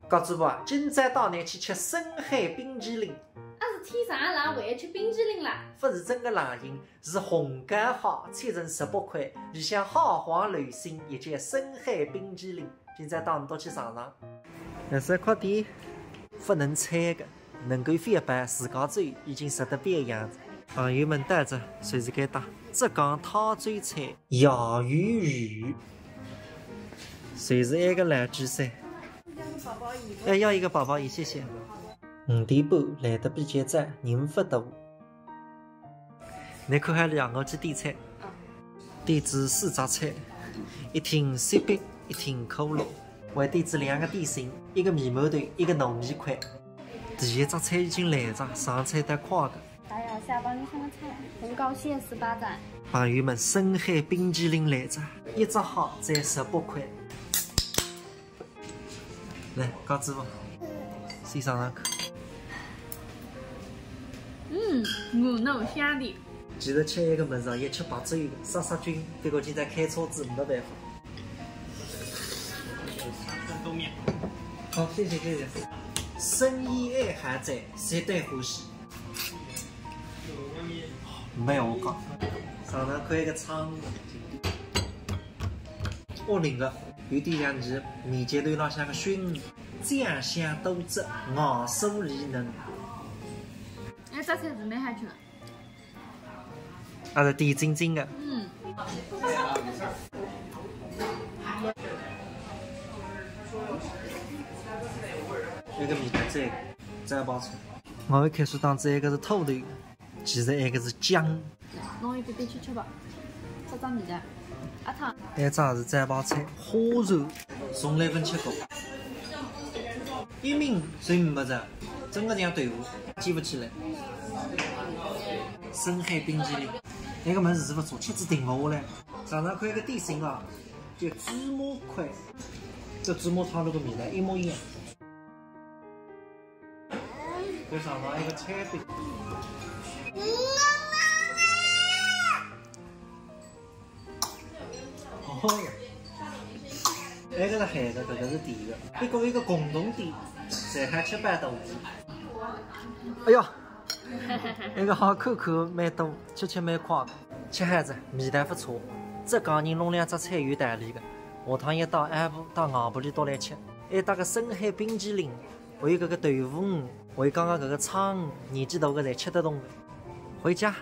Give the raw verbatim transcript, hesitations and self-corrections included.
告诉我，今朝带㑚去吃深海冰淇淋。啊，是天上冷还要吃冰淇淋啦？勿是真个冷饮，是红膏蟹，切成十八块，里向蟹黄流心，也叫深海冰淇淋。今朝带㑚到去尝尝。颜色快点，勿能猜个，能够翻一版自家走，已经值得表扬。朋友们，带着，随时给打。浙江台州菜，野鱼鱼。 侪是埃个垃圾噻。哎，要一个宝宝椅，谢谢。五点半来得比较早，人勿多。侬看好了呀，我去点菜。点仔四只菜，一听雪碧，一听可乐。我还点仔两个点心，一个面馒头，一个糯米块。第一只菜已经来了，上菜得快个。 还有下班路上的菜，红膏蟹十八盏。朋友们，深海冰淇淋来了，一只蟹才十八块。来，告诉我，先尝尝看。嗯，我弄香的。其实吃埃个物事啊，也吃白粥个，杀杀菌，不过今朝开车子没办法。好，谢谢谢谢。生意爱好者，绝对欢喜。 没有讲。尝尝看一个鲳鱼，哦，灵个，有点像是面筋头浪向个熏鱼，酱香多汁，外酥里嫩。哎，这才是蛮好吃的。还是甜津津个。嗯。那个米团这个，再包出来。 我一开始当这个是土豆，其实埃个是姜。弄一点点吃吃吧，吃尝味道。阿汤。埃只是招牌菜，虾仁，从来没吃过。一抿就没得，真个像豆腐，记不起来。深海冰淇淋，埃个物事是勿错，吃仔停勿下来。尝尝看埃个点心啊，叫芝麻块，搿芝麻汤搿个味道一模一样。 再尝尝埃个脆饼。哦哟，埃个是咸个，搿个是甜个，一个一个共同点，侪好吃饱肚皮。哎哟，埃个好口口蛮多，吃吃蛮快个。吃好仔，味道勿错。浙江人弄两只菜有道理个，下趟一到阿婆到外婆里多来吃。还搭个深海冰淇淋。 还有搿个豆腐乳，还有刚刚搿个鲳鱼，年纪大个侪吃得动个。回家